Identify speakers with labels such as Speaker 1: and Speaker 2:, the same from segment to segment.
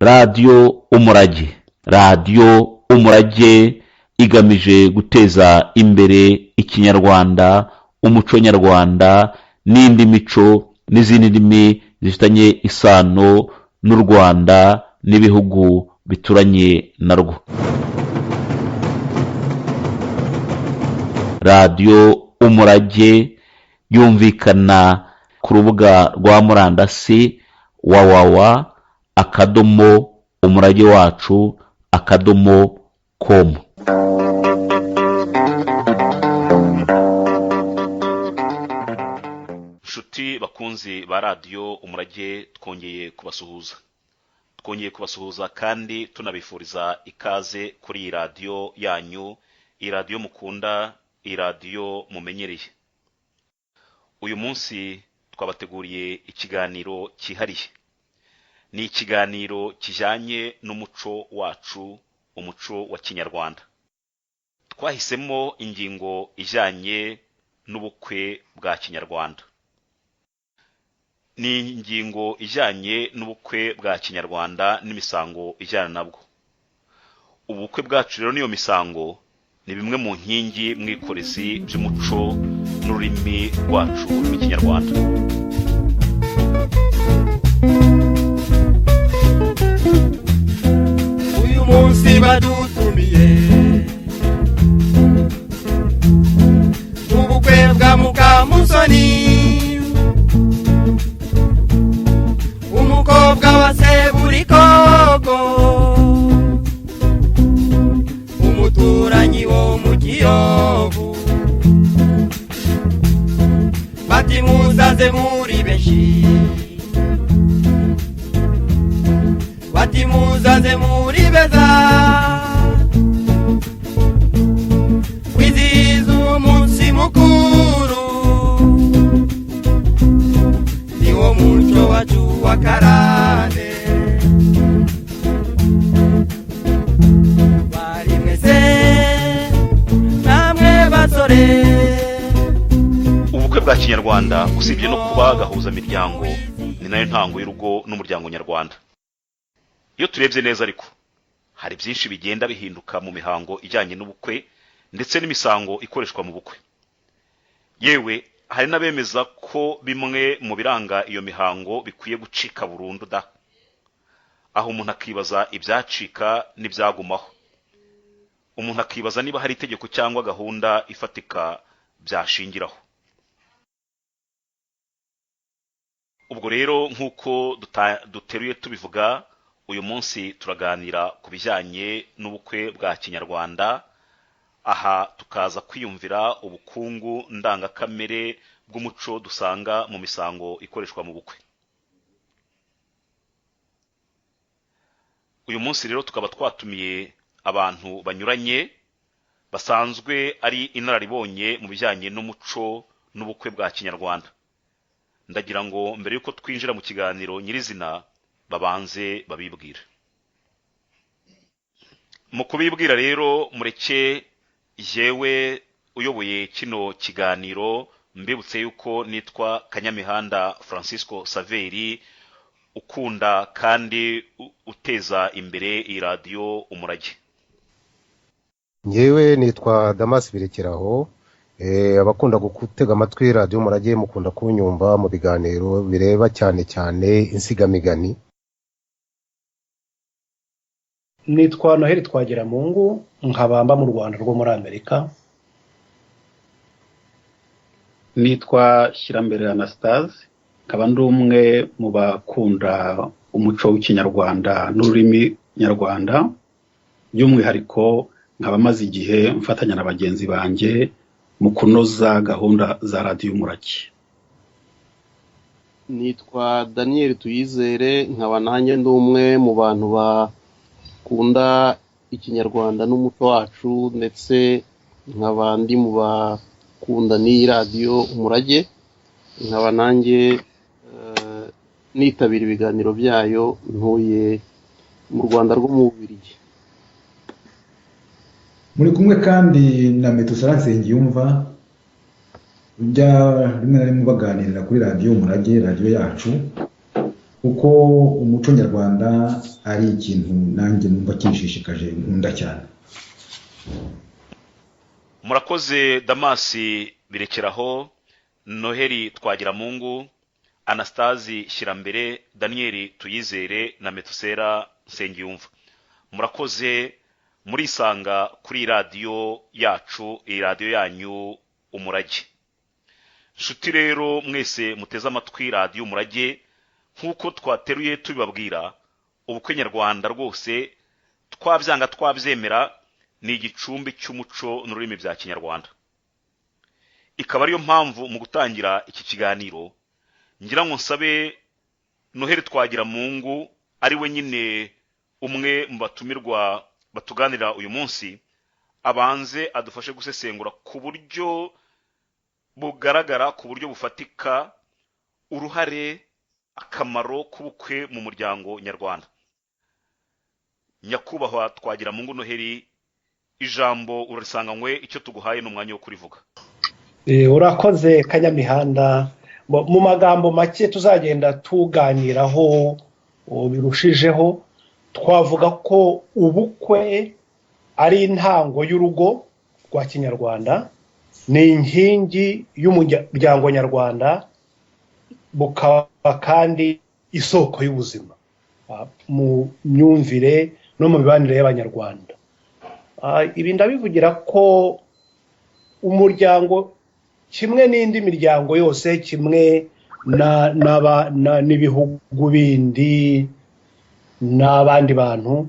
Speaker 1: Radiyo Umurage, Radiyo Umurage igamije guteza imbere Ikinyarwanda, umuco nyarwanda n'indi mico n'izindi ndimi zifitanye isano n'u Rwanda n'ibihugu bituranye narwo. Radiyo Umurage yumvikana ku rubuga rwa murandasi www.umuragewacu.com. Nshuti bakunzi ba Radiyo Umurage, twongeye kubasuhuza, twongeye kubasuhuza kandi tunabifuriza ikaze kuri iyi radiyo yanyu, iyi radiyo mukunda, iyi radiyo mumenyereye. Uyu munsi twabateguriye ikiganiro cyihariye. Ni ikiganiro kijyanye n'umuco wacu, umuco wa kinyarwanda. Twahisemo ingingo ijyanye n'ubukwe bwa kinyarwanda. Ni ingingo ijyanye n'ubukwe bwa kinyarwanda n'imisango ijyana nabwo. Ubukwe bwacu rero n'iyo misango ni bimwe mu nkingi mwikorezi by'umuco n'ururimi rwacu rw'Ikinyarwanda.
Speaker 2: Uyu munsi badutumiye mu bukwe bwa Mukamusoni, umukobwa wa Seburikoko, umuturanyi wo mu Kiyovu. Bati muzaze muri benshi, bati muzaze muri beza, kwizihiza umunsi mukuru, niwo muco wacu wa karande. Bari mwese namwe basore.
Speaker 1: Ubukwe bwa kinyarwanda, usibye no kuba gahuzamiryango, ni nayo ntango y'urugo n'umuryango nyarwanda. Iyo turebye neza ariko, hari byinshi bigenda bihinduka mu mihango ijyanye n'ubukwe ndetse n'imisango ikoreshwa mu bukwe. Yewe, hari n'abemeza ko bimwe mu biranga iyo mihango bikwiye gucika burundu da. Aho umuntu akibaza ibyacika n'ibyagumaho. Umuntu akibaza niba hari itegeko cyangwa gahunda ifatika byashingiraho. Ubwo rero nk'uko duteruye tubivuga, uyu munsi turaganira ku bijyanye n'ubukwe bwa kinyarwanda. Aha tukaza kwiyumvira ubukungu ndangakamere bw'umuco dusanga mu misango ikoreshwa mu bukwe. Uyu munsi rero tukaba twatumiye abantu banyuranye basanzwe ari inararibonye mu bijyanye n'umuco n'ubukwe bwa kinyarwanda. Ndagira ngo mbere y'uko twinjira mu kiganiro nyirizina babanze babibwire. Mu kubibwira rero, mureke yewe uyoboye kino kiganiro mbibutse yuko nitwa Kanyamihanda Francisco Saveri, ukunda kandi uteza imbere iyi radiyo Umurage.
Speaker 3: Ngewe nitwa Damas Birekeraho. Abakunda gutega amatwi Radiyo Umurage mukunda kunyumva mu biganiro bireba cyane cyane insigamigani.
Speaker 4: Nitwa Noheli Twagiramungu, nkabamba mu Rwanda rwo muri Amerika.
Speaker 5: Nitwa Shyirambere Anastase, nkaba ndi umwe mu bakunda umuco w'Ikinyarwanda n'ururimi nyarwanda, by'umwihariko nkaba maze igihe mfatanya na bagenzi banjye mu kunoza gahunda za Radiyo Umurage.
Speaker 6: Nitwa Daniel Tuyizere, nkaba nanjye ndi umwe mu bantu bakunda Ikinyarwanda n'umuco wacu, ndetse nkaba ndi mu bakunda n'iyi radiyo Umurage, nkaba nanjye nitabira ibiganiro byayo, ntuye mu Rwanda rwo mu Bubiligi.
Speaker 7: Muri kumwe kandi na Metusala Nsengiyumva, ujya rimwe na rimwe baganirira kuri Radiyo Umurage, radiyo yacu. Kuko umuco nyarwanda ari ikintu nanjye numva kinshishikaje, nkunda cyane.
Speaker 1: Murakoze, Damasi Birekeraho, Noheli Twagiramungu, Anastasi Shyirambere, Daniyeli Tuyizere na Metusera Nsengiyumva. Murakoze. Murisanga kuri radiyo yacu, iyi radiyo yanyu Umurage. Nshuti rero mwese muteze amatwi radiyo Umurage, nk'uko twateruye tubibabwira, ubukwe nyarwanda rwose, twabyanga twabyemera, ni igicumbi cy'umuco n'ururimi bya kinyarwanda. Ikaba ariyo mpamvu mu gutangira iki kiganiro ngira ngo nsabe Noheli Twagiramungu, ari we nyine umwe mu batumirwa batuganira uyu munsi, abanze adufashe gusesengura ku buryo bugaragara, ku buryo bufatika, uruhare, akamaro k'ubukwe mu muryango nyarwanda. Nyakubahwa Twagiramungu Noheli, ijambo urarisanganywe, icyo tuguhaye ni umwanya wo kurivuga.
Speaker 4: Urakoze, Kanyamihanda. Mu magambo make tuzagenda tuganiraho birushijeho, twavuga ko ubukwe ari intango y'urugo rwa kinyarwanda, ni inkingi y'umuryango nyarwanda, bukaba kandi isoko y'ubuzima mu myumvire no mu mibanire y'Abanyarwanda. Ibi ndabivugira ko umuryango, kimwe n'indi miryango yose, kimwe n'ibihugu bindi n'abandi bantu,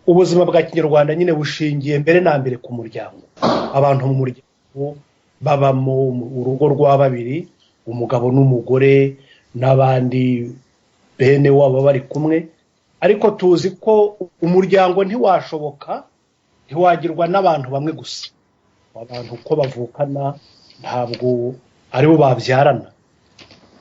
Speaker 4: ubuzima bwa kinyarwanda nyine bushingiye mbere na mbere ku muryango. Abantu mu muryango babamo urugo rwa babiri, umugabo n'umugore n'abandi bene wabo bari kumwe. Ariko tuzi ko umuryango ntiwashoboka, ntiwagirwa n'abantu bamwe gusa. Abantu uko bavukana ntabwo aribo babyarana.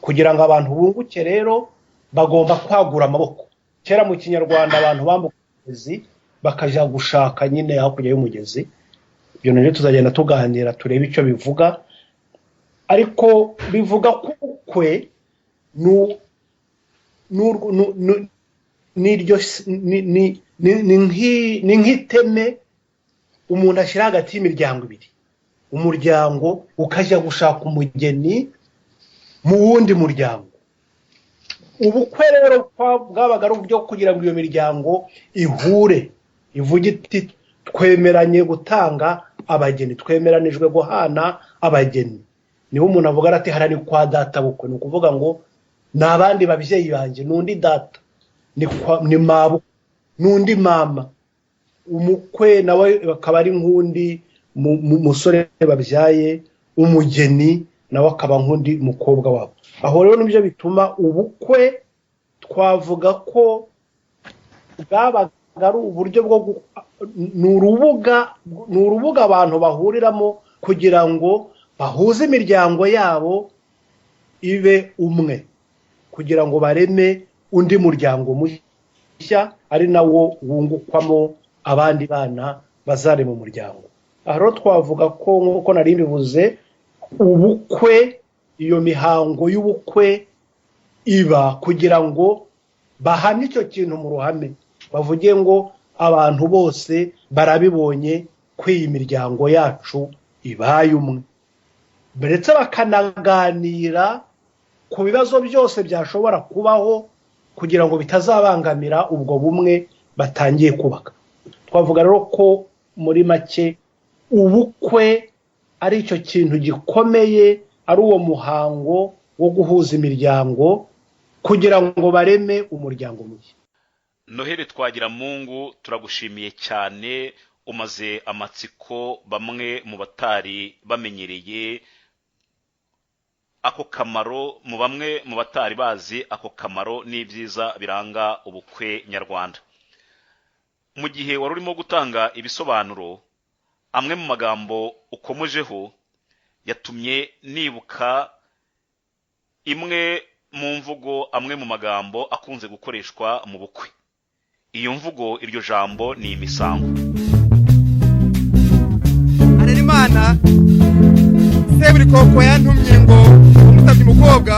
Speaker 4: Kugira ngo abantu bunguke rero, bagomba kwagura amaboko. Kera mu kinyarwanda abantu bambuka umugezi bakajya gushaka nyine hakurya y'umugezi. Ibyo nabyo tuzagenda tuganira turebe icyo bivuga. Ariko bivuga ko ubukwe ni nk'iteme umuntu ashyira hagati y'imiryango ibiri, umuryango ukajya gushaka umugeni mu wundi muryango. Ubukwe rero bwabaga ari uburyo kugira ngo iyo miryango ihure, ivuge iti: "Twemeranye gutanga abageni, twemeranijwe guhana abageni." Niho umuntu avuga ati: "Hariya ni kwa data bukwe." Ni ukuvuga ngo ni abandi babyeyi banjye, ni undi data, ni mabukwe, n'undi mama. Umukwe nawe akaba ari nk'undi musore babyaye, umugeni nawe akaba nk'undi mukobwa wabo. Aho rero nibyo bituma ubukwe twavuga ko bwabaga ari uburyo bwo, ni urubuga abantu bahuriramo kugira ngo bahuze imiryango yabo ibe umwe, kugira ngo bareme undi muryango mushya, ari nawo wungukwamo abandi bana bazarema umuryango. Aha rero twavuga ko, nk'uko nari mbivuze, ubukwe, iyo mihango y'ubukwe iba kugira ngo bahamye icyo kintu mu ruhame, bavuge ngo abantu bose barabibonye ko iyi miryango yacu ibaye umwe, ndetse bakanaganira ku bibazo byose byashobora kubaho kugira ngo bitazabangamira ubwo bumwe batangiye kubaka. Twavuga rero ko muri make ubukwe ari icyo kintu gikomeye, ari uwo muhango wo guhuza imiryango kugira ngo bareme umuryango mushya.
Speaker 1: Noheli Twagiramungu, turagushimiye cyane. Umaze amatsiko bamwe mu batari bamenyereye ako kamaro, mu bamwe mu batari bazi ako kamaro n'ibyiza biranga ubukwe nyarwanda. Mu gihe wari urimo gutanga ibisobanuro, amwe mu magambo ukomojeho yatumye nibuka imwe mu mvugo, amwe mu magambo akunze gukoreshwa mu bukwe. Iyo mvugo, iryo jambo ni imisango.
Speaker 2: Harerimana, Seburikoko yantumye ngo umusabye. Umukobwa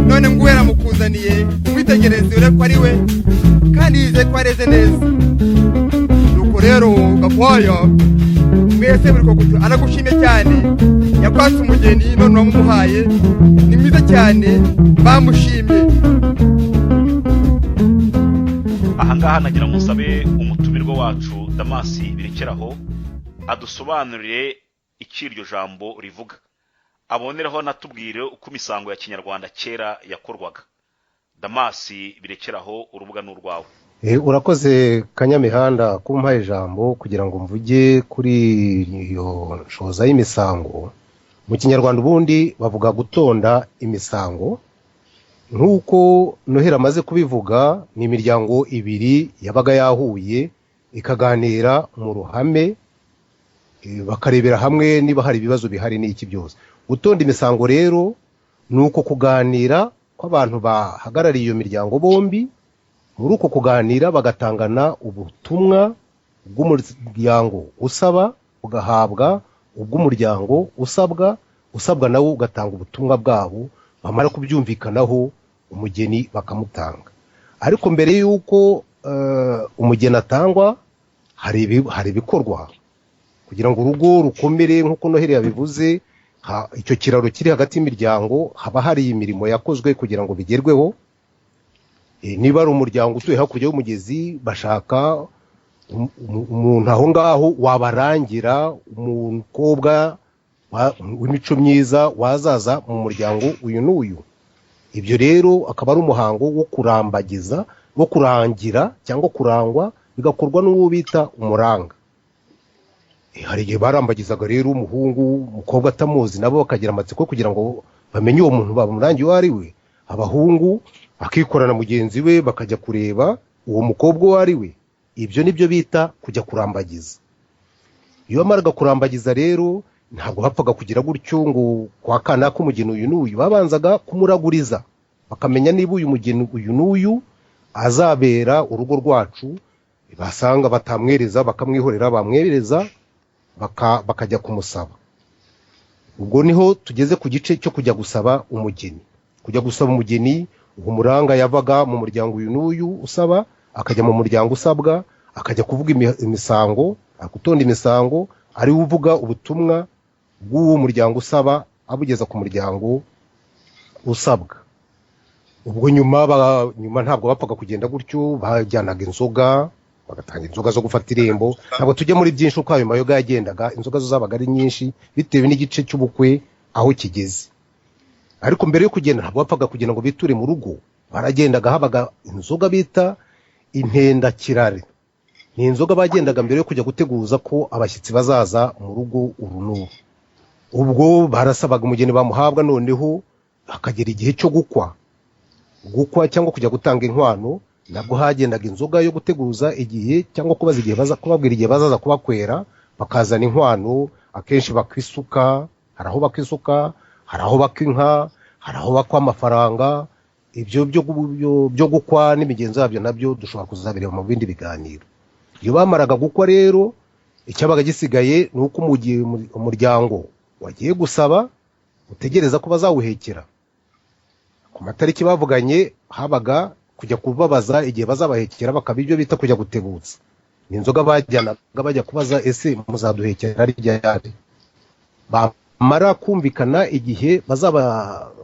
Speaker 2: none nguwe yaramukuzaniye, umwitegereze urebe ko ari we, kandi yizeye ko areze neza. Nuko rero Gakwaya, mwese buri kokutu aragushimye cyane, yakwatse umugeni none wamuhaye, ni mwiza cyane, bamushimye.
Speaker 1: Ahangaha nagira ngo nsabe umutumirwa wacu Damasi Birekeraho adusobanurire icyo iryo jambo rivuga, aboneraho anatubwire uko imisango ya kinyarwanda kera yakorwaga. Damasi Birekeraho, urubuga ni urwawe.
Speaker 3: Urakoze Kanyamihanda kumpa ijambo kugira ngo mvuge kuri iyo nshoza y'imisango. Mu kinyarwanda ubundi bavuga gutonda imisango. Nk'uko Noheli amaze kubivuga, ni imiryango ibiri yabaga yahuye ikaganira mu ruhame, bakarebera hamwe niba hari ibibazo bihari n'iki byose. Gutonda imisango rero ni uko kuganira kw'abantu bahagarariye iyo miryango bombi. Muri uko kuganira bagatangana ubutumwa bw'umuryango usaba ugahabwa ubw'umuryango usabwa, usabwa nawo ugatanga ubutumwa bwabo, bamara kubyumvikanaho umugeni bakamutanga. Ariko mbere y'uko umugeni atangwa hari ibikorwa kugira ngo urugo rukomere. Nk'uko Noheli yabivuze, icyo kiraro kiri hagati y'imiryango haba hari imirimo yakozwe kugira ngo bigerweho. Niba ari umuryango utuye hakurya y'umugezi, bashaka umuntu aho ngaho wabarangira umukobwa w'imico myiza wazaza mu muryango uyu n'uyu. Ibyo rero akaba ari umuhango wo kurambagiza, wo kurangira cyangwa kurangwa, bigakorwa n'uwo bita umuranga. Hari igihe barambagizaga rero umuhungu, umukobwa atamuzi, nabo bakagira amatsiko kugira ngo bamenye uwo muntu bamurangiye uwo ari we. Abahungu akikorana mugenzi we bakajya kureba uwo mukobwa uwo ari we. Ibyo nibyo bita kujya kurambagiza. Iyo bamaraga kurambagiza rero ntabwo bapfaga kugira gutyo ngo kwa kana k'umugeni uyu n'uyu, babanzaga kumuraguriza bakamenya niba uyu mugeni uyu n'uyu azabera urugo rwacu. Basanga batamwereza bakamwihorera, bamwereza bakajya kumusaba. Ubwo niho tugeze ku gice cyo kujya gusaba umugeni. Kujya gusaba umugeni, uwo muranga yavaga mu muryango uyu n'uyu usaba akajya mu muryango usabwa, akajya kuvuga imisango, gutonda imisango, ari we uvuga ubutumwa bw'uwo muryango usaba abugeza ku muryango usabwa. Ubwo nyuma ntabwo bapfaga kugenda gutyo, bajyanaga inzoga, bagatanga inzoga zo gufata irembo. Ntabwo tujya muri byinshi uko ayo mayoga yagendaga, inzoga zo zabaga ari nyinshi bitewe n'igice cy'ubukwe aho kigeze. Ariko mbere yo kugenda ntabwo bapfaga kugira ngo biture mu rugo, baragendaga, habaga inzoga bita intendakirare. Ni inzoga bagendaga mbere yo kujya guteguza ko abashyitsi bazaza mu rugo uru n'uru. Ubwo barasabaga umugeni bamuhabwa, noneho hakagera igihe cyo gukwa. Gukwa cyangwa kujya gutanga inkwano, nabwo hagendaga inzoga yo guteguza igihe cyangwa kubaza igihe baza kubabwira igihe bazaza kubakwera, bakazana inkwano. Akenshi bakisuka, hari aho bakisuka, hari aho bakwa inka, hari aho bakwa amafaranga. Ibyo byo gukwa n'imigenzo yabyo nabyo dushobora kuzabireba mu bindi biganiro. Iyo bamaraga gukwa rero, icyabaga gisigaye ni uko umuryango wagiye gusaba utegereza ko bazawuhekera. Ku matariki bavuganye habaga kujya kubabaza igihe bazabahekera, bakaba ibyo bita kujya gutebutsa. Ni inzoga bajyanaga bajya kubaza, ese muzaduhekera ryari? Bamara kumvikana igihe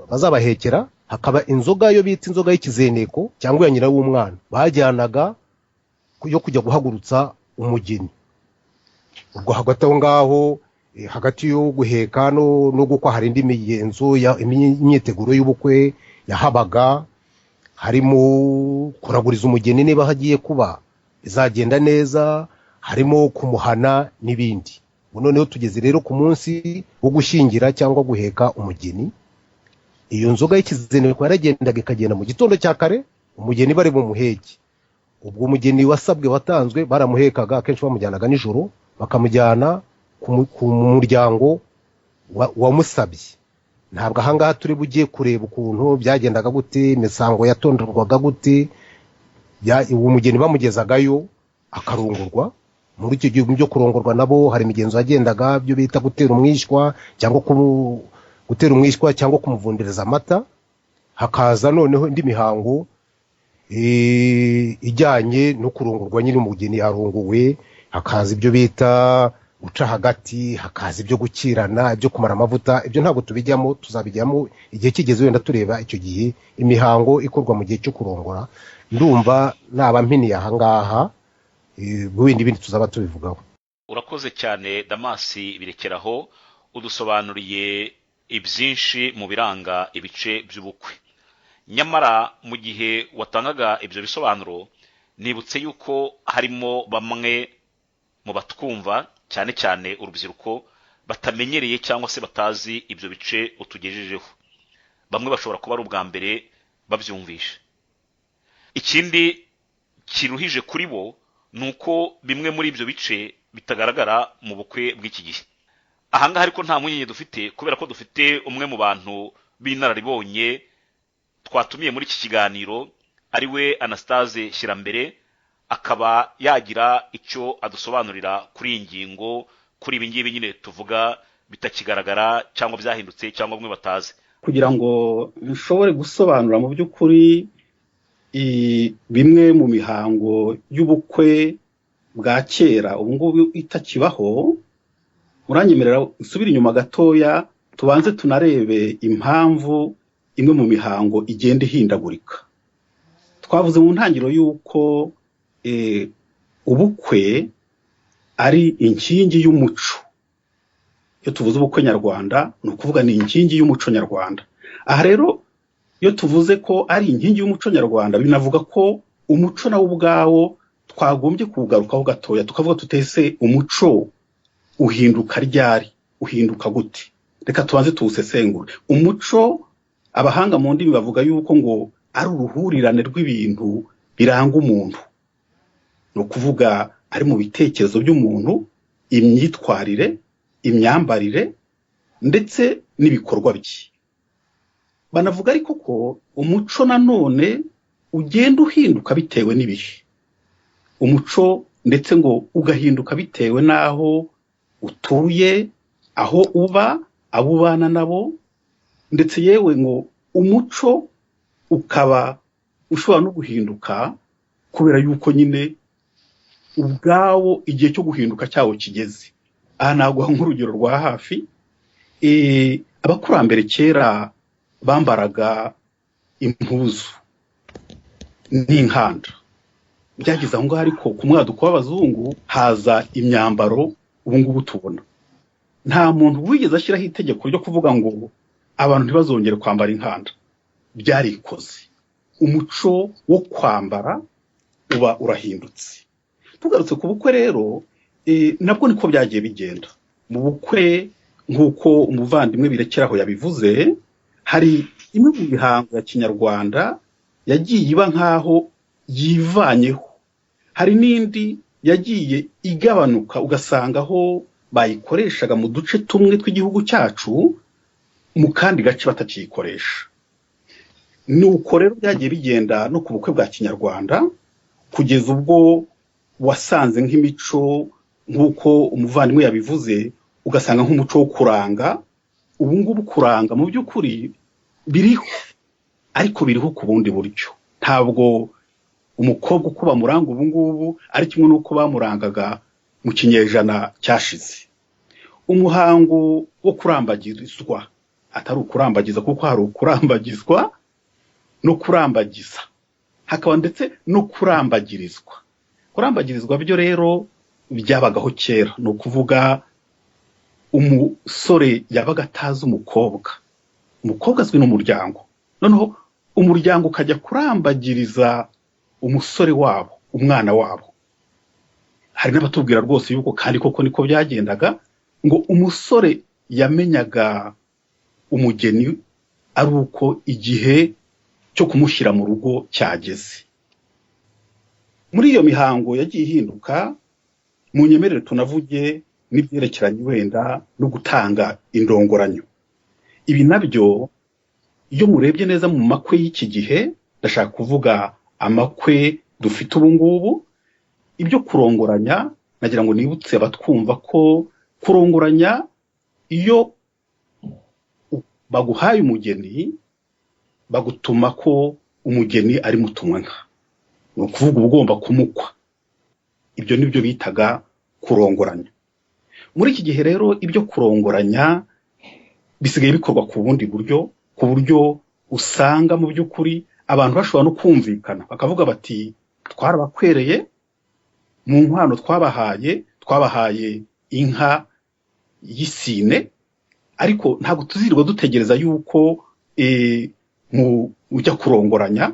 Speaker 3: bazabahekera, hakaba inzoga yo bita inzoga y'ikizeneko cyangwa iya nyina w'umwana, bajyanaga yo kujya guhagurutsa umugeni. Ubwo hagati aho ngaho, hagati yo guheka no gukwa, hari indi migenzo, imyiteguro y'ubukwe yahabaga, harimo kuraguriza umugeni niba hagiye kuba bizagenda neza, harimo kumuhana n'ibindi. Noneho tugeze rero ku munsi wo gushyingira cyangwa guheka umugeni. Iyo nzoga y'ikizeneko yaragendaga ikagenda mu gitondo cya kare, umugeni bari bumuheke. Ubwo umugeni wasabwe watanzwe baramuhekaga, akenshi bamujyanaga nijoro, bakamujyana ku muryango wamusabye. Ntabwo ahangaha turi bugiye kureba ukuntu byagendaga gute, imisango yatondorwaga gute. Uwo mugeni bamugezagayo akarongorwa. Muri icyo gihe byo kurongorwa nabo hari imigenzo yagendaga, byo bita gutera umwishywa cyangwa Gutera umwishywa cyangwa kumuvundereza amata, hakaza noneho indi mihango ijyanye no kurongorwa, nyine umugeni yarongowe, hakaza ibyo bita guca hagati, hakaza ibyo gukirana, ibyo kumara amavuta. Ibyo ntabwo tubijyamo, tuzabijyamo igihe kigeze, wenda tureba icyo gihe imihango ikorwa mu gihe cyo kurongora. Ndumva naba mpiniye ahangaha, bindi bindi tuzaba tubivugaho.
Speaker 1: Urakoze cyane, Damasi Birekeraho, udusobanuriye ibyinshi mu biranga ibice by'ubukwe. Nyamara mu gihe watangaga ibyo bisobanuro, nibutse yuko harimo bamwe mu batwumva, cyane cyane urubyiruko, batamenyereye cyangwa se batazi ibyo bice utugejejeho. Bamwe bashobora kuba ari ubwa mbere babyumvishe. Ikindi kiruhije kuri bo ni uko bimwe muri ibyo bice bitagaragara mu bukwe bw'iki gihe. Ahangaha ariko nta mpungenge dufite, kubera ko dufite umwe mu bantu b'inararibonye twatumiye muri iki kiganiro, ari we Anastase Shyirambere, akaba yagira icyo adusobanurira kuri iyi ngingo, kuri ibi ngibi nyine tuvuga bitakigaragara cyangwa byahindutse cyangwa bamwe batazi.
Speaker 5: Kugira ngo nshobore gusobanura mu by'ukuri bimwe mu mihango y'ubukwe bwa kera ubu ngubu itakibaho, muranyemerera nsubire inyuma gatoya, tubanze tunarebe impamvu imwe mu mihango igenda ihindagurika. Twavuze mu ntangiriro y'uko ubukwe ari inkingi y'umuco. Iyo tuvuze ubukwe nyarwanda, ni ukuvuga ni inkingi y'umuco nyarwanda. Aha rero iyo tuvuze ko ari inkingi y'umuco nyarwanda, binavuga ko umuco nawo ubwawo twagombye kuwugarukaho gatoya, tukavuga tutese umuco uhinduka ryari, uhinduka gute? Reka tubanze tuwusesengure. Umuco, abahanga mu ndimi bavuga yuko ngo ari uruhurirane rw'ibintu biranga umuntu, ni ukuvuga ari mu bitekerezo by'umuntu, imyitwarire, imyambarire ndetse n'ibikorwa bye. Banavuga ariko ko umuco nanone ugenda uhinduka bitewe n'ibihe. Umuco ndetse ngo ugahinduka bitewe n'aho utuye, aho uba, abo ubana nabo, ndetse yewe ngo umuco ukaba ushobora no guhinduka kubera yuko nyine ubwawo igihe cyo guhinduka cyawo kigeze. Aha naguha nk'urugero rwa hafi. Abakurambere kera bambaraga impuzu n'inkanda. Byageze aho ngaho ariko ku mwaduko w'abazungu haza imyambaro ubu ngubu tubona. Nta muntu wigeze ashyiraho itegeko ryo kuvuga ngo abantu ntibazongere kwambara inkanda. Byarikoze, umuco wo kwambara uba urahindutse. Tugarutse ku bukwe rero, nabwo niko byagiye bigenda mu bukwe. Nk'uko umuvandimwe Birekeraho yabivuze, hari imwe mu mihango ya kinyarwanda yagiye iba nk'aho yivanyeho, hari n'indi yagiye igabanuka, ugasanga aho bayikoreshaga mu duce tumwe tw'igihugu cyacu, mu kandi gace batakiyikoresha. Nuko rero byagiye bigenda no ku bukwe bwa kinyarwanda, kugeza ubwo wasanze nk'imico, nk'uko umuvandimwe yabivuze, ugasanga nk'umuco wo kuranga. Ubu ngubu kuranga mu by'ukuri biriho, ariko biriho ku bundi buryo. Ntabwo umukobwa uko bamuranga ubu ngubu ari kimwe n'uko bamurangaga mu kinyejana cyashize. Umuhango wo kurambagirizwa, atari ukurambagiza, kuko hari ukurambagizwa no kurambagiza, hakaba ndetse no kurambagirizwa. Kurambagirizwa byo rero byabagaho kera, ni ukuvuga umusore yabaga atazi umukobwa, umukobwa azwi n'umuryango, noneho umuryango ukajya kurambagiriza umusore wabo, umwana wabo. Hari n'abatubwira rwose yuko kandi koko niko byagendaga, ngo umusore yamenyaga umugeni ari uko igihe cyo kumushyira mu rugo cyageze. Muri iyo mihango yagiye ihinduka, mu nyemerere tunavuge n'ibyerekeranye wenda no gutanga indongoranyo. Ibi nabyo iyo murebye neza mu makwe y'iki gihe, ndashaka kuvuga amakwe dufite ubu ngubu, ibyo kurongoranya, nagira ngo nibutse abatwumva ko kurongoranya iyo baguhaye umugeni bagutuma ko umugeni ari mutumwa nka, ni ukuvuga uba ugomba kumukwa. Ibyo nibyo bitaga kurongoranya. Muri iki gihe rero ibyo kurongoranya bisigaye bikorwa ku bundi buryo, ku buryo usanga mu by'ukuri abantu bashobora no kumvikana bakavuga bati twarabakwereye mu nkwano twabahaye, twabahaye inka y'isine, ariko ntabwo tuzirirwa dutegereza yuko ujya kurongoranya,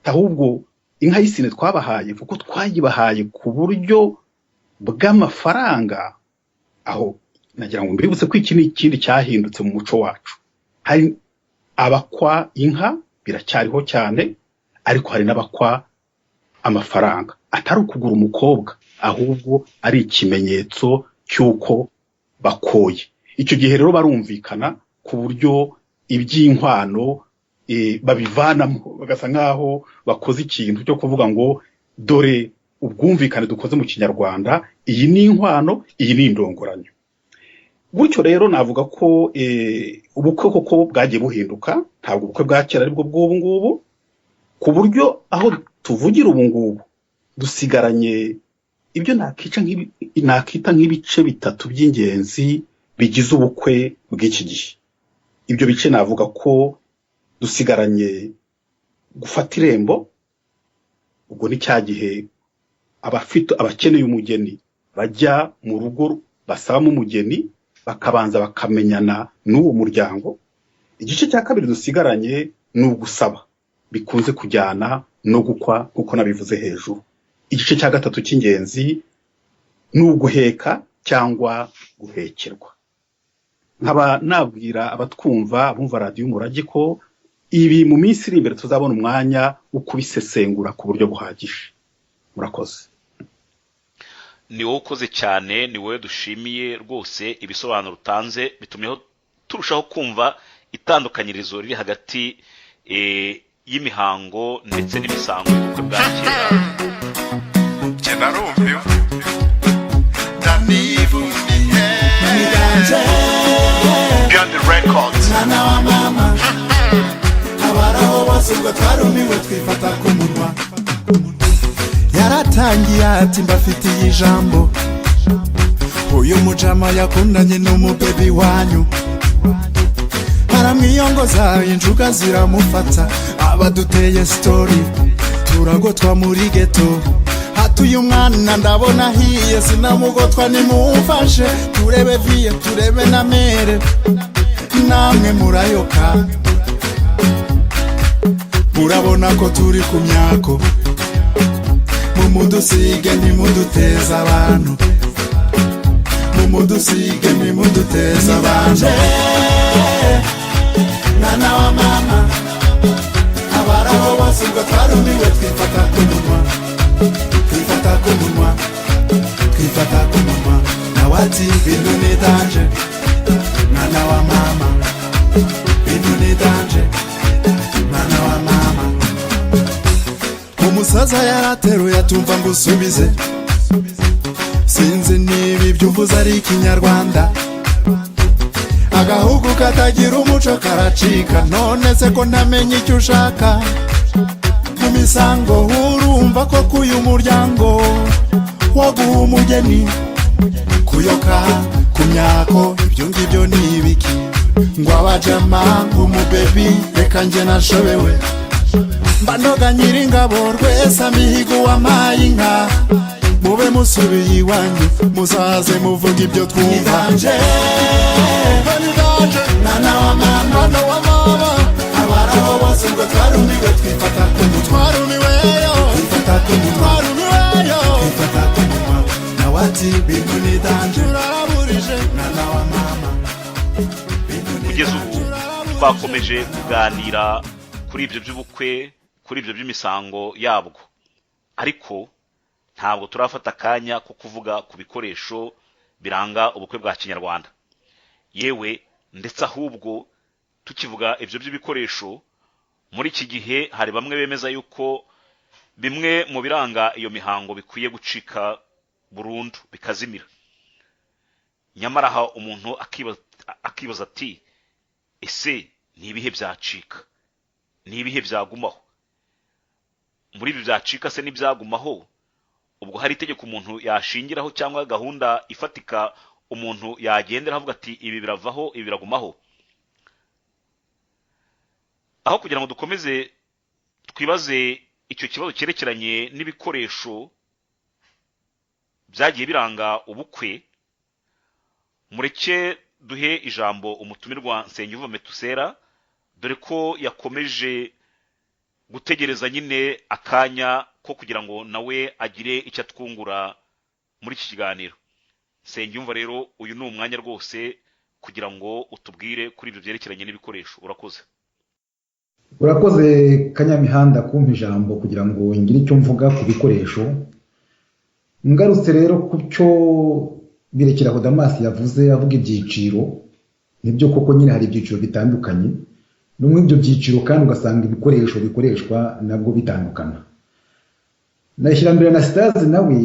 Speaker 5: ahubwo inka y'isine twabahaye kuko twayibahaye ku buryo bw'amafaranga. Aho nagira ngo mbibutse ko iki ni ikindi cyahindutse mu muco wacu. Hari abakwa inka biracyariho cyane, ariko hari n'abakwa amafaranga, atari ukugura umukobwa ahubwo ari ikimenyetso cy'uko bakoye. Icyo gihe rero barumvikana ku buryo iby'inkwano babivanamo, bagasa nk'aho bakoze ikintu cyo kuvuga ngo dore ubwumvikane dukoze mu Kinyarwanda, iyi ni inkwano, iyi ni indongoranyo. Gutyo rero navuga ko ubukwe koko bwagiye buhinduka, ntabwo ubukwe bwa kera aribwo bw'ubu ngubu, ku buryo aho tuvugira ubu ngubu dusigaranye ibyo nakita nk'ibice bitatu by'ingenzi bigize ubukwe bw'iki gihe. Ibyo bice navuga ko dusigaranye gufata irembo, ubwo ni cya gihe abakeneye umugeni bajya mu rugo basabamo umugeni, bakabanza bakamenyana n'uwo muryango. Igice cya kabiri dusigaranye ni ugusaba, bikunze kujyana no gukwa nk'uko nabivuze hejuru. Igice cya gatatu cy'ingenzi ni uguheka cyangwa guhekerwa. Nkaba nabwira abatwumva bumva radiyo Umurage ko ibi mu minsi iri imbere tuzabona umwanya wo kubisesengura ku buryo buhagije. Murakoze.
Speaker 1: Ni wowe ukoze cyane, ni wowe dushimiye rwose ibisobanuro utanze bitumyeho turushaho kumva itandukanyirizo riri hagati y'imihango ndetse n'imisango y'ubukwe bwa kera.
Speaker 8: Njye narumiwe ndanivuniye. Beyond the Records.
Speaker 9: Mwana wa mama, abaraho bose ubwo twarumiwe twifata ku munwa. Yaratangiye ati mbafitiye ijambo, uyu mujama yakundanye n'umubebi wanyu, aramwiyongoza injuga ziramufata, abaduteye story turagotwa muri ghetto. Hatuye umwana ndabona ahiye, sinamugotwa nimumfashe turebe viye turebe na mere, namwe murayoka murabona ko turi ku myako, mumudusige ntimuduteze abantu, mumudusige ntimuduteze abantu. Mwana wa mama, abaraho bose ubwo twarumiwe twifata ku munwa, twifata ku munwa, twifata ku munwa. Nawe ati bintu ni danger, mwana wa mama, bintu ni danger, mwana wa mama. Umusaza yarateruye atumva ngo usubize, sinzi niba ibyo uvuze ari Ikinyarwanda. Agahugu katagira umuco karacika, none se ko ntamenye icyo ushaka mu misango? Urumva ko kuyu muryango waguha umugeni, kuyoka ku myako ibyo ngibyo ni ibiki? Ngo abajama umubebi, reka njye nashobewe. Mbanoga nyiringabo rwesa mihigo wampaye inka, mube musubiye iwanyu muzaze muvuga ibyo twumva. Mwana wa mama, mwana wa mama, abaraho bose ubwo twarumiwe twifata ku munwa, twarumiweyo twifata ku munwa, twarumiweyo twifata ku munwa. Nawe ati bintu ni danger, uraraburije mwana wa mama.
Speaker 1: Kugeza ubu twakomeje kuganira kuri ibyo by'ubukwe, kuri ibyo by'imisango yabwo, ariko ntabwo turafata akanya ko kuvuga ku bikoresho biranga ubukwe bwa Kinyarwanda. Yewe ndetse ahubwo tukivuga ibyo by'ibikoresho, muri iki gihe hari bamwe bemeza yuko bimwe mu biranga iyo mihango bikwiye gucika burundu bikazimira. Nyamara aha umuntu akibaza ati Ese ni ibihe byacika, ni ibihe byagumaho? Muri ibi byacika se n'ibyagumaho, ubwo hari itegeko umuntu yashingiraho cyangwa gahunda ifatika umuntu yagendera avuga ati ibi biravaho, ibi biragumaho? Aho kugira ngo dukomeze twibaze icyo kibazo cyerekeranye n'ibikoresho byagiye biranga ubukwe, mureke duhe ijambo umutumirwa Nsengiyumva Metusera, dore ko yakomeje gutegereza nyine akanya ko kugira ngo nawe agire icyo atwungura muri iki kiganiro. Nsengiyumva rero, uyu ni umwanya rwose kugira ngo utubwire kuri ibyo byerekeranye n'ibikoresho. Urakoze.
Speaker 7: Urakoze Kanyamihanda kumpa ijambo kugira ngo ngire icyo mvuga ku bikoresho. Ngarutse rero ku cyo Birekeraho Damas yavuze, avuga ibyiciro, nibyo koko nyine hari ibyiciro bitandukanye, no muri ibyo byiciro kandi ugasanga ibikoresho bikoreshwa nabwo bitandukana. Na Shyirambere Anastase nawe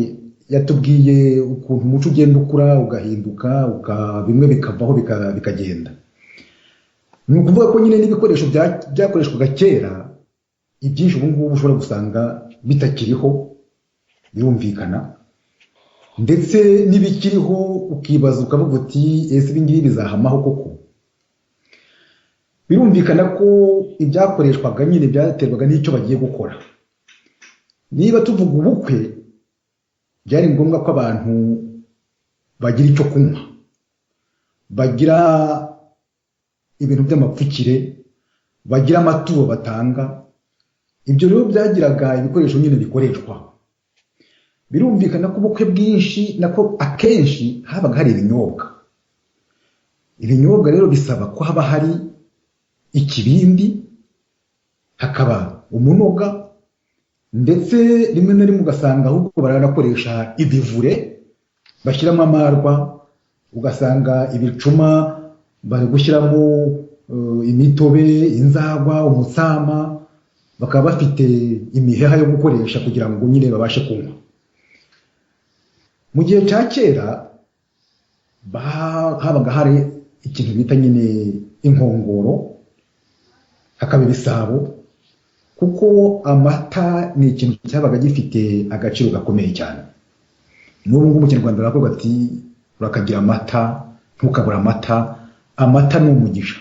Speaker 7: yatubwiye ukuntu umuco ugenda ukura ugahinduka, bimwe bikavaho bikagenda. Ni ukuvuga ko nyine n'ibikoresho byakoreshwaga kera, ibyinshi ubu ngubu ushobora gusanga bitakiriho, birumvikana, ndetse n'ibikiriho ukibaza ukavuga uti ese ibi ngibi bizahamaho koko? Birumvikana ko ibyakoreshwaga nyine byaterwaga n'icyo bagiye gukora. Niba tuvuga ubukwe, byari ngombwa ko abantu bagira icyo kunywa, bagira ibintu by'amapfukire, bagira amaturo batanga. Ibyo rero byagiraga ibikoresho nyine bikoreshwa. Birumvikana ko ubukwe bwinshi nako akenshi habaga hari ibinyobwa. Ibinyobwa rero bisaba ko haba hari ikibindi, hakaba umunoga, ndetse rimwe na rimwe ugasanga ahubwo baranakoresha ibivure bashyiramo amarwa, ugasanga ibicuma bari gushyiramo imitobe, inzagwa, umutsama, bakaba bafite imiheha yo gukoresha kugira ngo nyine babashe kunywa. Mu gihe cya kera habaga hari ikintu bita nyine inkongoro, hakaba ibisabo, kuko amata ni ikintu cyabaga gifite agaciro gakomeye cyane. N'ubu ngubu mu Kinyarwanda baravuga ati urakagira amata, ntukabura amata, amata ni umugisha.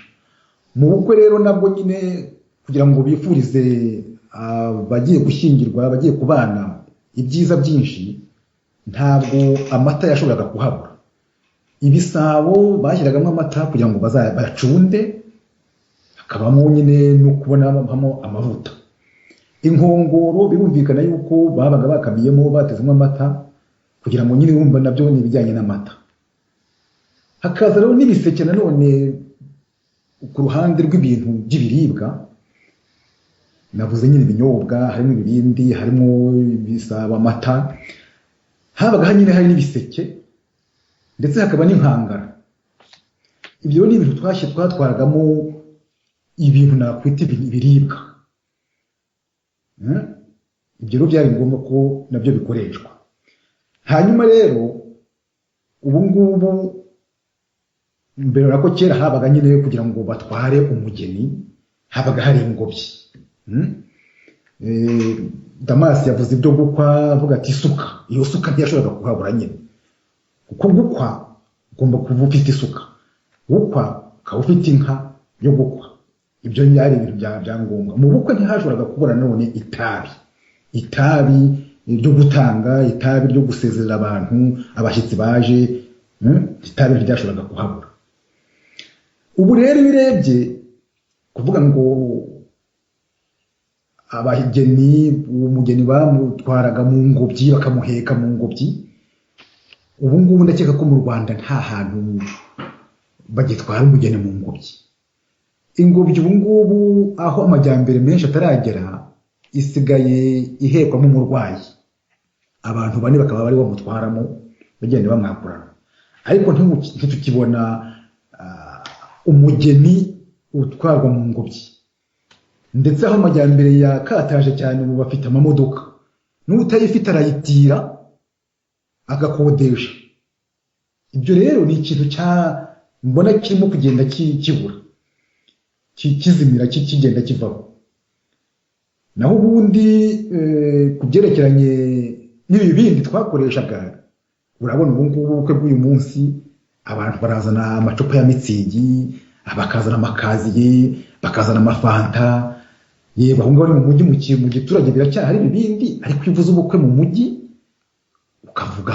Speaker 7: Mu bukwe rero nabwo nyine kugira ngo bifurize abagiye gushyingirwa, abagiye kubana ibyiza byinshi, ntabwo amata yashoboraga kuhabura. Ibisabo bashyiragamo amata kugira ngo bayacunde, hakabamo nyine no kubonamo amavuta. Inkongoro birumvikana yuko babaga bakamiyemo, batezemo amata kugira ngo nyine wumva nabyo ni ibijyanye n'amata. Hakaza rero n'ibiseke nanone ku ruhande rw'ibintu by'ibiribwa, navuze nyine ibinyobwa, harimo ibibindi, harimo ibisabo, amata. Habaga nyine hari n'ibiseke, ndetse hakaba n'inkangara. Ibyo ni ibintu twatwaragamo ibintu nakwita ibiribwa. Ibyo rero byari ngombwa ko nabyo bikoreshwa. Hanyuma rero ubu ngubu mbere ko kera habaga nyine kugira ngo batware umugeni habaga hari ingobyi. Damas yavuze ibyo gukwa, avuga ati isuka, iyo suka ntiyashoboraga kuhabura nyine, kuko gukwa ugomba kuba ufite isuka, gukwa ukaba ufite inka yo gukwa. Ibyo byari ibintu bya ngombwa. Mu bukwe ntihashoboraga kubura none itabi, itabi ryo gutanga, itabi ryo gusezerera abantu, abashyitsi baje, itabi ntiryashoboraga kuhabura. Ubu rero iyo urebye kuvuga ngo abageni, umugeni bamutwaraga mu ngobyi, bakamuheka mu ngobyi, ubu ngubu ndakeka ko mu Rwanda nta hantu bagitwara umugeni mu ngobyi. Ingobyi ubu ngubu aho amajyambere menshi ataragera, isigaye ihekwamo umurwayi, abantu bane bakaba bari bamutwaramo bagenda bamwakurana. Ariko ntitukibona umugeni utwarwa mu ngobyi. Ndetse aho amajyambere yakataje cyane ubu bafite amamodoka, n'utayifite arayitira agakodesha. Ibyo rero ni ikintu cya mbona kirimo kugenda kibura. kizimira, kigenda kivaho. Naho ubundi ku byerekeranye n'ibibindi twakoreshaga, urabona ubu ngubu ubukwe bw'uyu munsi abantu barazana amacupa ya mitsingi, bakazana amakaziye, bakazana amafanta. Yego, aho ngaho ni mu mujyi, mu giturage biracyahari ibibindi, ariko iyo uvuze ubukwe mu mujyi ukavuga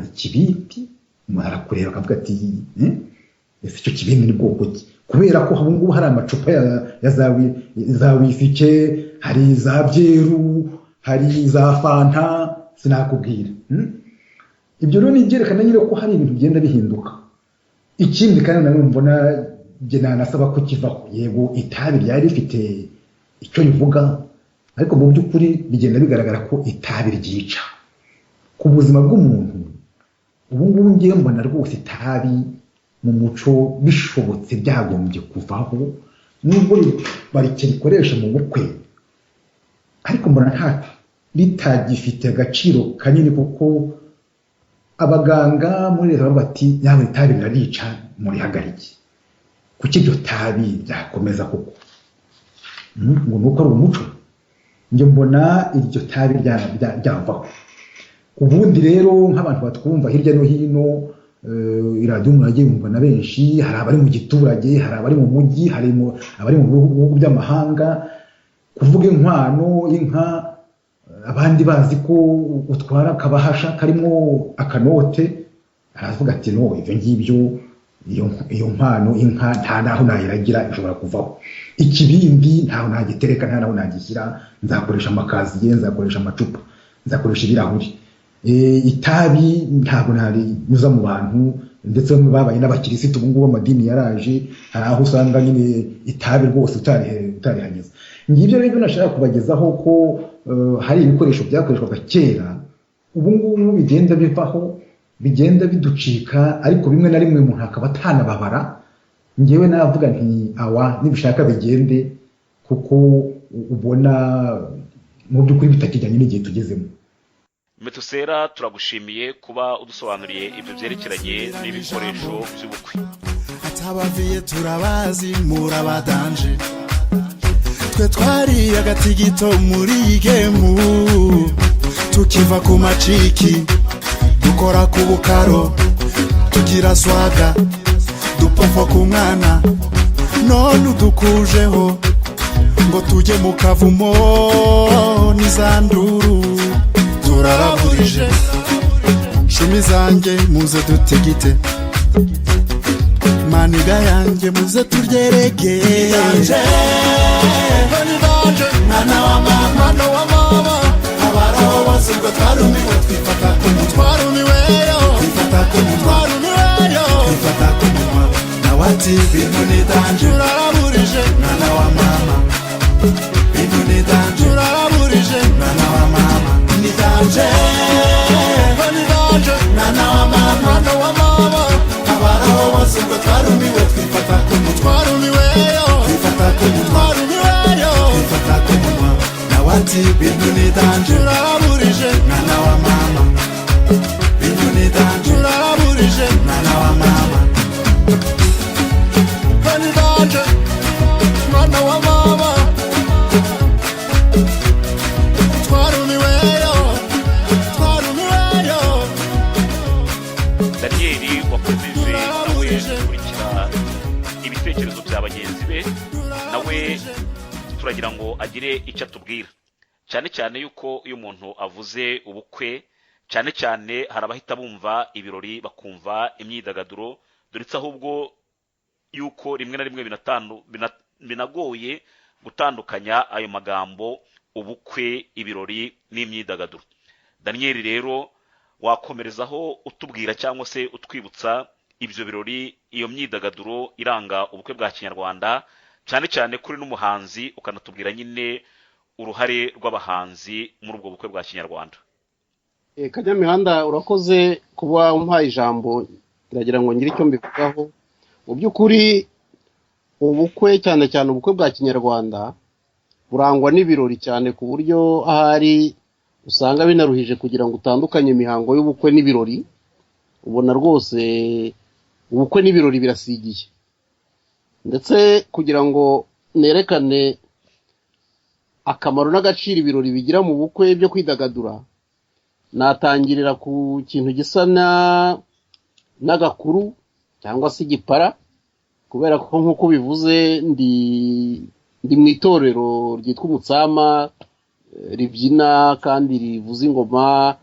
Speaker 7: ikibindi, umuntu arakureba akavuga ati ese icyo kibindi ni bwoko ki? Kubera ko ubu ngubu hari amacupa ya za wisike, hari za byeru, hari za fanta, sinakubwira. Ibyo rero ni ibyerekana nyine ko hari ibintu bigenda bihinduka. Ikindi kandi nanone mbona njye nanasaba ko kivaho, yego itabi ryari rifite icyo rivuga, ariko mu by'ukuri bigenda bigaragara ko itabi ryica ku buzima bw'umuntu. Ubu ngubu ngiye mbona rwose itabi mu muco bishobotse byagombye kuvaho, nubwo barikirikoresha mu bukwe, ariko mbona nta ritagifite agaciro kanini, kuko abaganga muri leta bavuga bati yawe itabi ririca, murihagarike. Kuki iryo tabi ryakomeza koko? Ngo ni uko ari umuco? Njye mbona iryo tabi ryavaho. Ubundi rero nk'abantu batwumva hirya no hino, iradiyo umuntu agiye yumva na benshi, hari abari mu giturage, hari abari mu mujyi, hari abari mu bihugu by'amahanga. Kuvuga inkwano inka, abandi bazi ko utwara akabahasha karimo akanote, aravuga ati no, ibyo ngibyo, iyo nkwano inka nta naho nayiragira, ishobora kuvaho. Ikibindi ntaho nagitereka, nta naho nagishyira, nzakoresha amakaziye, nzakoresha amacupa, nzakoresha ibirahuri. Itabi ntabwo narinyuza mu bantu, ndetse bamwe babaye n'abakirisitu ubu ngubu amadini yaraje, hari aho usanga nyine itabi rwose utarihanyuza. Ngibyo rero nashaka kubagezaho ko hari ibikoresho byakoreshwaga kera, ubu ngubu bigenda bivaho, bigenda biducika, ariko bimwe na rimwe umuntu akaba atanababara. Ngewe navuga nti awa nibishaka bigende, kuko ubona mu by'ukuri bitakijyanye n'igihe tugezemo.
Speaker 1: Metusera, turagushimiye kuba udusobanuriye ibyo byerekeranye n'ibikoresho by'ubukwe.
Speaker 9: Atabaviye turabazi murabadanje, twe twari agatigito muri iyi gemu, tukiva ku maciki dukora ku bukaro, tugira swaga dupompa ku mwana, none udukujeho ngo tujye mu kavumo n'izanduru turaraburije. Shumi zanjye muze dutigite, maniga yanjye muze turyerege. Mwana wa mama, mwana wa mama, abaraho bose ubwo twarumiwe, twifata ku munwa, twarumiweyo, twifata ku munwa, twarumiweyo, twifata ku munwa. Nawe ati bintu ni danje, turaraburije. Mwana wa mama, bintu ni danje, turaraburije. Mwana wa mama, ni danje, ni danje. Mwana wa mama, mwana wa mama, abaraho bose ubwo twarumiwe, twifata ku munwa, twarumiweyo, twifata ku munwa, twarumiweyo, twifata ku munwa. Nawe ati bintu ni danje, turaraburije. Mwana wa mama, bintu ni danje, turaraburije. Mwana wa mama, ni danje, mwana wa mama, twarumiweyo, twarumiweyo.
Speaker 1: Daniyeli wakomeje nawe gukurikira ibitekerezo bya bagenzi be, nawe turagira ngo agire icyo atubwira, cyane cyane yuko iyo umuntu avuze ubukwe, cyane cyane hari abahita bumva ibirori, bakumva imyidagaduro, dore ahubwo yuko rimwe na rimwe binagoye gutandukanya ayo magambo ubukwe, ibirori n'imyidagaduro. Daniyeli rero wakomerezaho utubwira cyangwa se utwibutsa ibyo birori, iyo myidagaduro iranga ubukwe bwa kinyarwanda, cyane cyane kuri n'umuhanzi, ukanatubwira nyine uruhare rw'abahanzi muri ubwo bukwe bwa kinyarwanda.
Speaker 6: Kanyamihanda, urakoze kuba umpaye ijambo, ndagira ngo ngire icyo mbivugaho. Mu by'ukuri ubukwe, cyane cyane ubukwe bwa kinyarwanda, burangwa n'ibirori cyane, ku buryo ahari usanga binaruhije kugira ngo utandukanye imihango y'ubukwe n'ibirori. Ubona rwose ubukwe n'ibirori birasigiye, ndetse kugira ngo nerekane akamaro n'agaciro ibirori bigira mu bukwe byo kwidagadura, natangirira ku kintu gisa n'agakuru cyangwa se igipara, kubera ko nk'uko bivuze ndi mu itorero ryitwa Umutsama, ribyina kandi rivuza ingoma,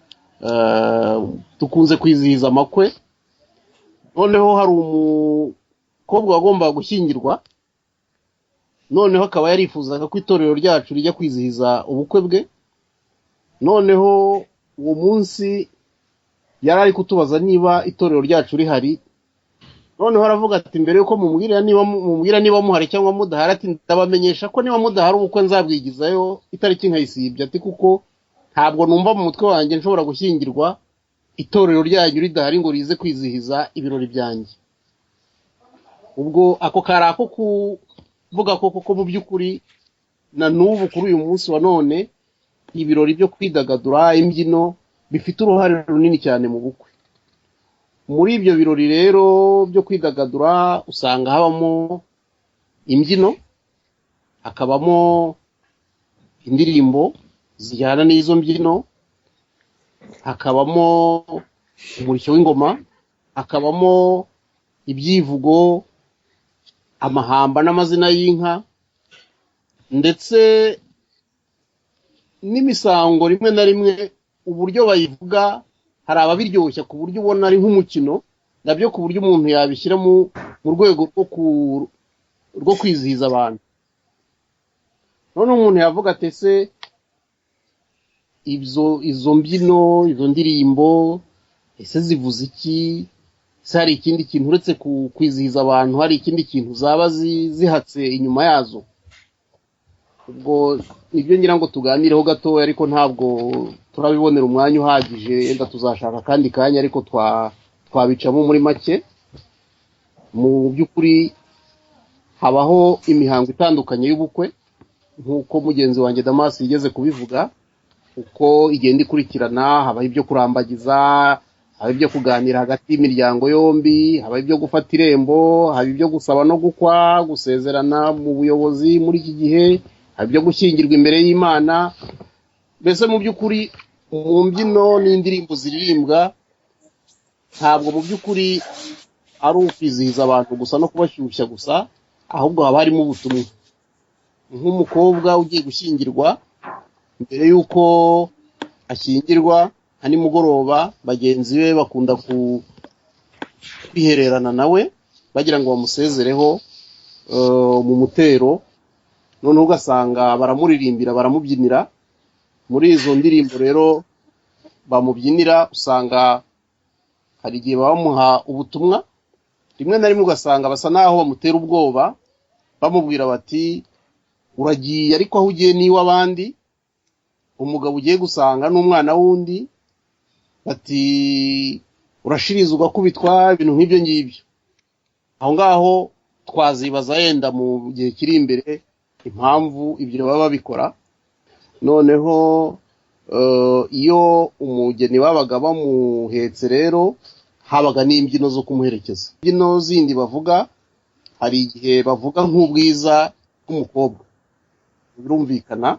Speaker 6: dukunze kwizihiza amakwe. Noneho hari umukobwa wagombaga gushyingirwa, noneho akaba yarifuzaga ko itorero ryacu rijya kwizihiza ubukwe bwe. Noneho uwo munsi yari ari kutubaza niba itorero ryacu rihari. Noneho aravuga ati mbere yuko mumubwira niba muhari cyangwa mudahari, ati ndabamenyesha ko niba mudahari ubukwe nzabwigizayo itariki nkayisibye, ati kuko ntabwo numva mu mutwe wanjye nshobora gushyingirwa itorero ryanyu ridahari ngo rize kwizihiza ibirori byanjye. Ubwo ako kari ako kuvuga ko koko mu by'ukuri na n'ubu kuri uyu munsi wa none ibirori byo kwidagadura, imbyino bifite uruhare runini cyane mu bukwe. Muri ibyo birori rero byo kwidagadura usanga habamo imbyino, hakabamo indirimbo zijyana n'izo mbyino, hakabamo umurishyo w'ingoma, hakabamo ibyivugo, amahamba n'amazina y'inka, ndetse n'imisango rimwe na rimwe uburyo bayivuga hari ababiryoshya ku buryo ubona ari nk'umukino, nabyo ku buryo umuntu yabishyira mu rwego rwo kwizihiza abantu. Noneho umuntu yavuga ati ese izo mbyino, izo ndirimbo ese zivuze iki? Ese hari ikindi kintu uretse kwizihiza abantu, hari ikindi kintu zaba zihatse inyuma yazo? Ubwo nibyo ngira ngo tuganireho gatoya, ariko ntabwo turabibonera umwanya uhagije, yenda tuzashaka kandi kanya, ariko twabicamo muri make. Mu by'ukuri habaho imihango itandukanye y'ubukwe nk'uko mugenzi wanjye Damas yigeze kubivuga, uko igenda ikurikirana. Habaho ibyo kurambagiza, haba ibyo kuganira hagati y'imiryango yombi, haba ibyo gufata irembo, haba ibyo gusaba no gukwa, gusezerana mu buyobozi muri iki gihe, haba ibyo gushyingirwa imbere y'Imana. Mbese mu by'ukuri mu mbyino n'indirimbo ziririmbwa ntabwo mu by'ukuri ari ukwizihiza abantu gusa no kubashyushya gusa, ahubwo haba harimo ubutumwa. Nk'umukobwa ugiye gushyingirwa, mbere y'uko ashyingirwa nka nimugoroba, bagenzi be bakunda kwihererana nawe bagira ngo bamusezereho mu mutero. Noneho ugasanga baramuririmbira, baramubyinira. Muri izo ndirimbo rero bamubyinira usanga hari igihe bamuha ubutumwa, rimwe na rimwe ugasanga basa naho bamutera ubwoba, bamubwira bati uragiye ariko aho ugiye ni iw'abandi, umugabo ugiye gusanga n'umwana w'undi, bati urashiriza ugakubitwa, ibintu nk'ibyo ngibyo. Aho ngaho twazibaza yenda mu gihe kiri imbere impamvu ibyo baba babikora. Noneho iyo umugeni babaga bamuhetse rero habaga n'imbyino zo kumuherekeza. Imbyino zindi bavuga, hari igihe bavuga nk'ubwiza bw'umukobwa, birumvikana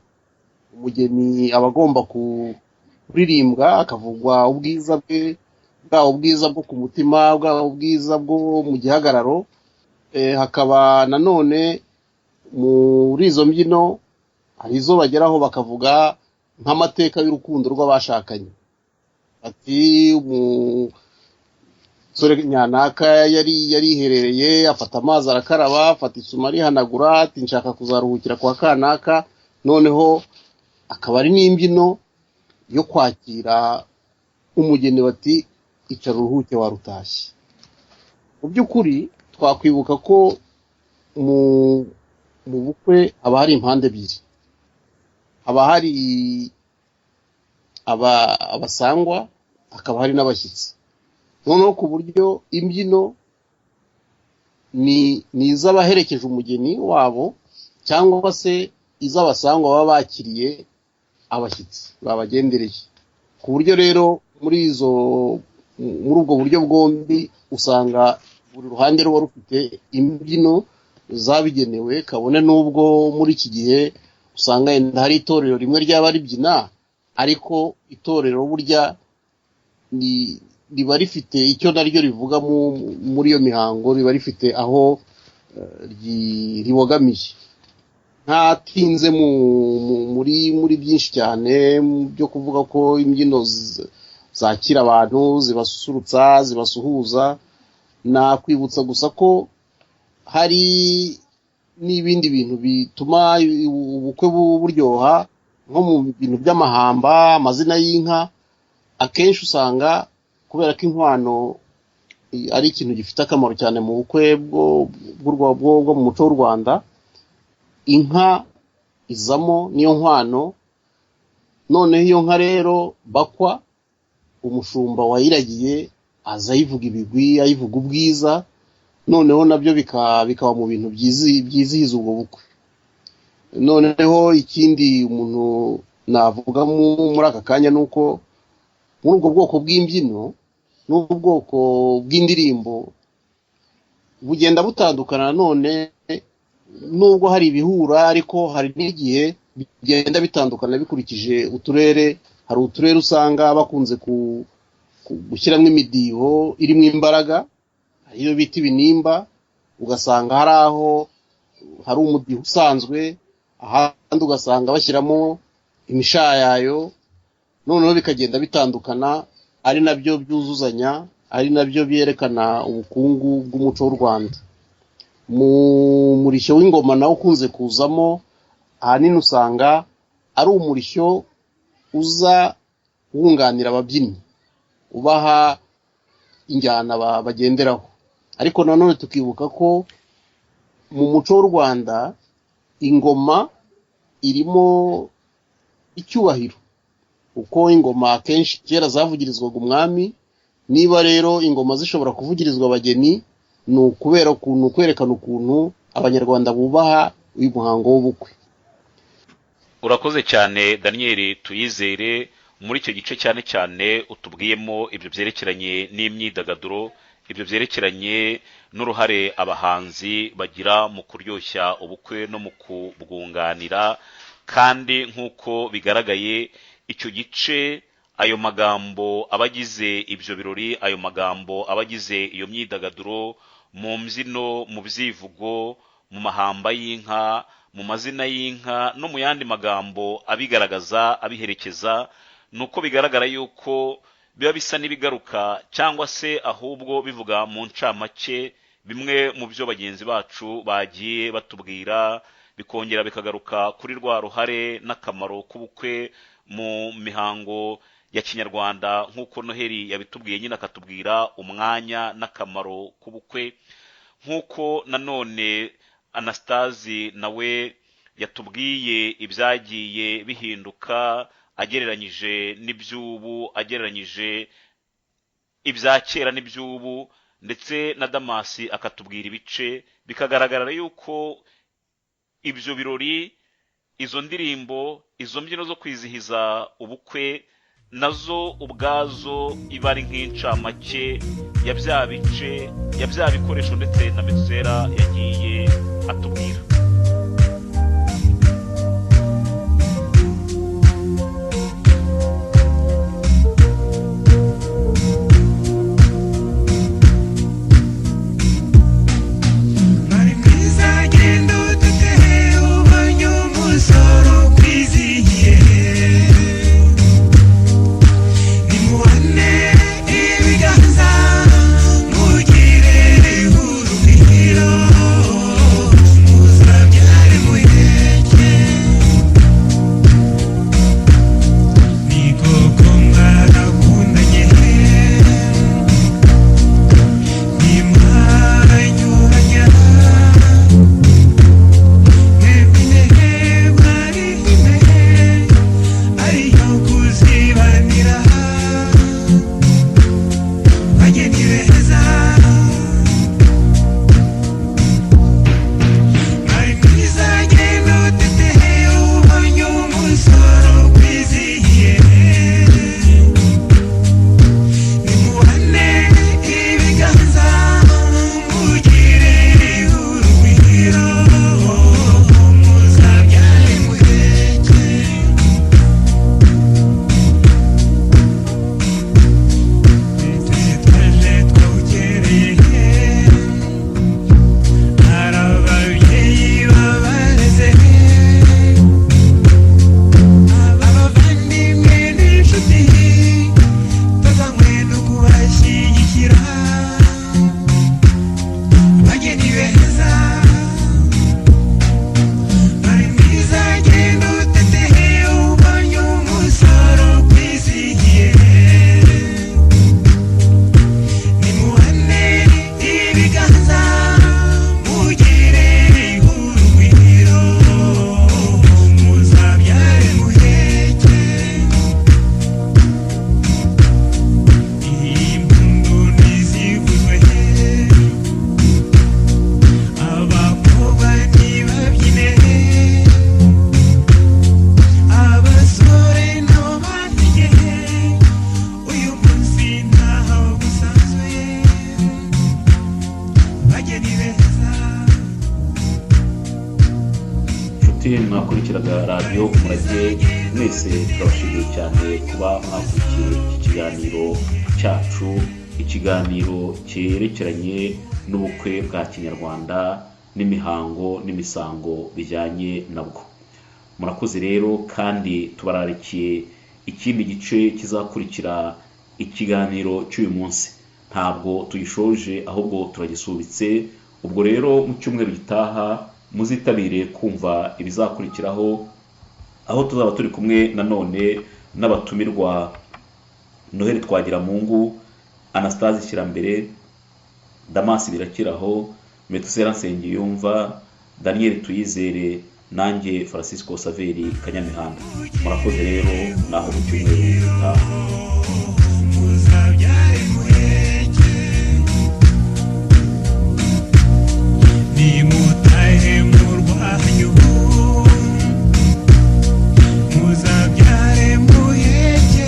Speaker 6: umugeni aba agomba kuririmbwa akavugwa ubwiza bwe, bwaba ubwiza bwo ku mutima, bwaba ubwiza bwo mu gihagararo. Hakaba nanone muri izo mbyino hari izo bageraho bakavuga nk'amateka y'urukundo rw'abashakanye, ati umusore nyanaka yariherereye afata amazi arakaraba, afata isuma arihanagura, ati nshaka kuzaruhukira kwa kanaka. Noneho akaba ari n'imbyino yo kwakira umugeni bati icara uruhuke warutashye. Mu by'ukuri twakwibuka ko mu bukwe haba hari impande ebyiri, haba hari abasangwa, hakaba hari n'abashyitsi. Noneho ku buryo imbyino ni iz'abaherekeje umugeni wabo cyangwa se iz'abasangwa baba bakiriye abashyitsi babagendereye. Ku buryo rero muri ubwo buryo bwombi usanga buri ruhande ruba rufite imbyino zabigenewe, kabone n'ubwo muri iki gihe usanga yenda hari itorero rimwe ryaba ribyina, ariko itorero burya riba rifite icyo naryo rivuga muri iyo mihango, riba rifite aho ribogamiye. Ntatinze muri byinshi cyane byo kuvuga ko imbyino zakira abantu, zibasusurutsa, zibasuhuza, nakwibutsa gusa ko hari n'ibindi bintu bituma ubukwe buryoha, nko mu bintu by'amahamba, amazina y'inka. Akenshi usanga kubera ko inkwano ari ikintu gifite akamaro cyane mu bukwe bwo mu muco w'u Rwanda, inka izamo niyo nkwano. Noneho iyo nka rero bakwa, umushumba wayiragiye aza ayivuga ibigwi, ayivuga ubwiza, noneho nabyo bikaba mu bintu byizihiza ubwo bukwe. Noneho ikindi umuntu navuga muri aka kanya ni uko muri ubwo bwoko bw'imbyino n'ubwoko bw'indirimbo bugenda butandukana none, nubwo hari ibihura ariko hari n'igihe bigenda bitandukana bikurikije uturere. Hari uturere usanga bakunze gushyiramo imidiho irimo imbaraga, iyo bita ibinimba, ugasanga hari aho hari umudiho usanzwe, ahandi ugasanga bashyiramo imishayayo, noneho bikagenda bitandukana, ari nabyo byuzuzanya, ari nabyo byerekana ubukungu bw'umuco w'u Rwanda. Mu murishyo w'ingoma nawo ukunze kuzamo, ahanini usanga ari umurishyo uza wunganira ababyinnyi, ubaha injyana bagenderaho. Ariko nanone tukibuka ko mu muco w'u Rwanda ingoma irimo icyubahiro, uko ingoma akenshi kera zavugirizwaga umwami. Niba rero ingoma zishobora kuvugirizwa abageni, ni ukubera ukuntu kwerekana ukuntu abanyarwanda bubaha uyu muhango w'ubukwe.
Speaker 1: Urakoze cyane Daniel Tuyizere. Muri icyo gice cyane cyane utubwiyemo ibyo byerekeranye n'imyidagaduro, ibyo byerekeranye n'uruhare abahanzi bagira mu kuryoshya ubukwe no mu kubwunganira. Kandi nk'uko bigaragaye icyo gice, ayo magambo abagize ibyo birori, ayo magambo abagize iyo myidagaduro, mu mbyino, mu byivugo, mu mahamba y'inka, mu mazina y'inka no mu yandi magambo abigaragaza, abiherekeza, ni uko bigaragara yuko biba bisa n'ibigaruka cyangwa se ahubwo bivuga mu ncamake bimwe mu byo bagenzi bacu bagiye batubwira, bikongera bikagaruka kuri rwa ruhare n'akamaro k'ubukwe mu mihango ya kinyarwanda, nk'uko Noheli yabitubwiye nyine akatubwira umwanya n'akamaro k'ubukwe, nk'uko nanone Anastase nawe yatubwiye ibyagiye bihinduka agereranyije n'iby'ubu, agereranyije ibya kera n'iby'ubu, ndetse na Damasi akatubwira ibice, bikagaragara yuko ibyo birori, izo ndirimbo, izo mbyino zo kwizihiza ubukwe nazo ubwazo iba ari nk'incamake ya bya bice, ya bya bikoresho ndetse na Metusera yagiye atubwira.
Speaker 10: Mari mwiza genda udutehe ubonye umusoro ukwizihiye, nimuhane ibiganza mugire urugwiro, muze
Speaker 1: Mwakurikiraga Radiyo Umurage mwese, turabashimiye cyane kuba mwakurikiye iki kiganiro cyacu, ikiganiro cyerekeranye n'ubukwe bwa kinyarwanda n'imihango n'imisango bijyanye nabwo. Murakoze rero, kandi tubararikiye ikindi gice kizakurikira ikiganiro cy'uyu munsi. Ntabwo tuyishoje, ahubwo turagisubitse. Ubwo rero mu cyumweru gitaha muzitabire kumva ibizakurikiraho, aho tuzaba turi kumwe nanone n'abatumirwa Noheli Twagiramungu, Anastase Shyirambere, Damasi Birakiraho, Metusera Nsengiyumva, Daniel Tuyizere, nanjye Francisco Saveri Kanyamihanda. Murakoze rero, naho mu cyumweru gitaha.
Speaker 10: Muzabyare muheke, nimutahe mu rwanyu, muzabyare muheke,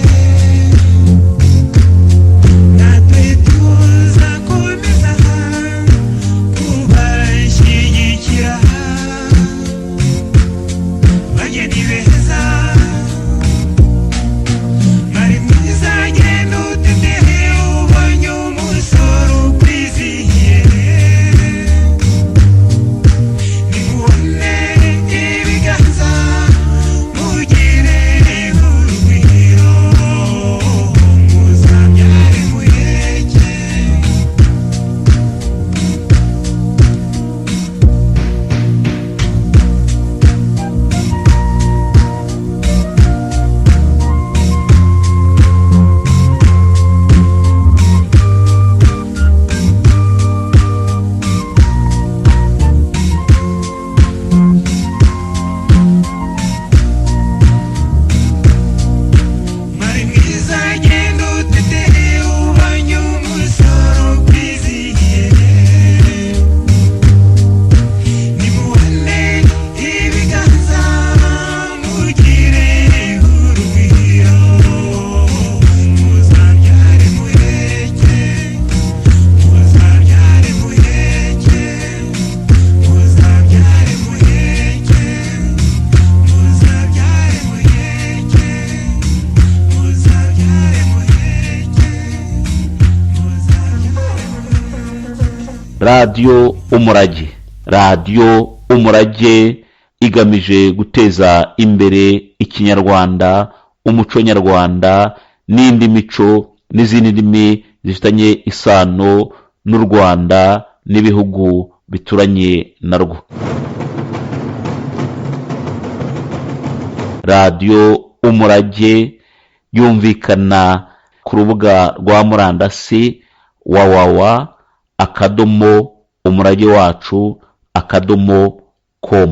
Speaker 10: natwe tuzakomeza kubashyigikira. Bageni beza, bari mwiza, genda utetehe, ubonye umusore ukwizihiye. Nimubone ibiganza, mugire urugwiro, muzabyare muheke. Mwari mwiza, genda utetehe, ubonye umusore ukwizihiye. Nimubone ibiganza, mugire urugwiro, muzabyare muheke, muzabyare muheke, muzabyare muheke, muzabyare muheke, muzabyare muheke, muzabyare muheke.
Speaker 1: Radiyo Umurage, Radiyo Umurage igamije guteza imbere ikinyarwanda, umuco nyarwanda n'indi mico n'izindi ndimi zifitanye isano n'u Rwanda n'ibihugu bituranye narwo. Radiyo Umurage yumvikana ku rubuga rwa murandasi www.umuragewacu.com.